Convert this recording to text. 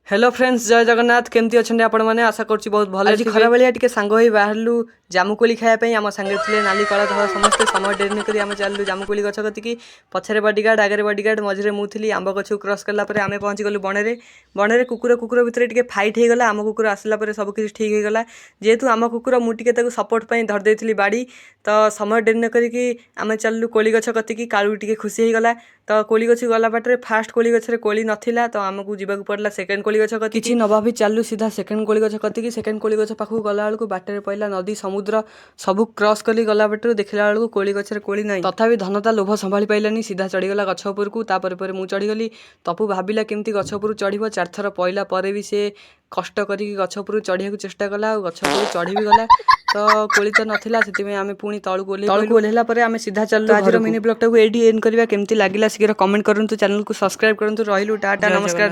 Hello friends, ଜୟ ଜଗନ୍ନାଥ। କେମିତି ଅଛନ୍ତି ଆପଣମାନେ? ଆଶା କରୁଛି ବହୁତ ଭଲ। ଆଜି ଖରାବେଳିଆ ଟିକେ ସାଙ୍ଗ ହୋଇ ବାହାରିଲୁ ଜାମୁକୋଳି ଖାଇବା ପାଇଁ। ଆମ ସାଙ୍ଗରେ ଥିଲେ ନାଲି, କଳା, ଧଳା ସମସ୍ତେ। ସମୟ ଡେରି ନ କରି ଆମେ ଚାଲିଲୁ ଜାମୁକୋଳି ଗଛ କତିକି। ପଛରେ ବଡିଗାର୍ଡ଼, ଆଗରେ ବଡିଗାର୍ଡ଼, ମଝିରେ ମୁଁ ଥିଲି। ଆମ୍ବ ଗଛକୁ କ୍ରସ୍ କଲା ପରେ ଆମେ ପହଞ୍ଚିଗଲୁ ବଣରେ। ବଣରେ କୁକୁର କୁକୁର ଭିତରେ ଟିକେ ଫାଇଟ୍ ହେଇଗଲା। ଆମ କୁକୁର ଆସିଲା ପରେ ସବୁ କିଛି ଠିକ୍ ହେଇଗଲା। ଯେହେତୁ ଆମ କୁକୁର, ମୁଁ ଟିକେ ତାକୁ ସପୋର୍ଟ ପାଇଁ ଧରି ଦେଇଥିଲି ବାଡ଼ି। ତ ସମୟ ଡେରି ନ କରିକି ଆମେ ଚାଲିଲୁ କୋଳି ଗଛ କତିକି। କାଳୁ ଟିକେ ଖୁସି ହେଇଗଲା। ତ କୋଳି ଗଛକୁ ଗଲା ବାଟରେ ଫାଷ୍ଟ କୋଳି ଗଛରେ କୋଳି ନଥିଲା, ତ ଆମକୁ ଯିବାକୁ ପଡ଼ିଲା ସେକେଣ୍ଡ କୋଳି ଗଛ କତିକି। କିଛି ନ ଭାବି ଚାଲିଲୁ ସିଧା ସେକେଣ୍ଡ କୋଳି ଗଛ କତିକି। ସେକେଣ୍ଡ କୋଳି ଗଛ ପାଖକୁ ଗଲା ବେଳକୁ ବାଟରେ ପଡ଼ିଲା ନଦୀ, ସମୁଦ୍ର ସବୁ କ୍ରସ୍ କରି ଗଲା ବାଟରୁ ଦେଖିଲା ବେଳକୁ କୋଳି ଗଛରେ କୋଳି ନାହିଁ। ତଥାପି ଧନ ତା ଲୋଭ ସମ୍ଭାଳି ପାଇଲାନି, ସିଧା ଚଢ଼ିଗଲା ଗଛ ଉପରକୁ। ତାପରେ ପରେ ମୁଁ ଚଢ଼ିଗଲି। ତପୁ ଭାବିଲା କେମିତି ଗଛ ଉପରକୁ ଚଢ଼ିବ। ଚାରିଥର ପଇଲା ପରେ ବି ସେ କଷ୍ଟ କରିକି ଗଛ ଉପରକୁ ଚଢ଼ିବାକୁ ଚେଷ୍ଟା କଲା ଆଉ ଗଛ ଉପରକୁ ଚଢ଼ି ବି ଗଲା। ତ କୋଳି ତ ନଥିଲା, ସେଥିପାଇଁ ଆମେ ପୁଣି ତଳକୁ ଓହ୍ଲେଇ ତଳକୁ ଓହ୍ଲେଇଲା ପରେ ଆମେ ସିଧା ଚାଲିଲୁ। ଆଜିର ମିନି ବ୍ଲଗ୍ଟାକୁ ଏଇଠି ଏଣ୍ଡ କରିବା। କେମିତି ଲାଗିଲା ଶୀଘ୍ର କମେଣ୍ଟ କରନ୍ତୁ, ଚ୍ୟାନେଲକୁ ସବସ୍କ୍ରାଇବ୍ କରନ୍ତୁ। ରହିଲୁ, ଟାଟା, ନମସ୍କାର।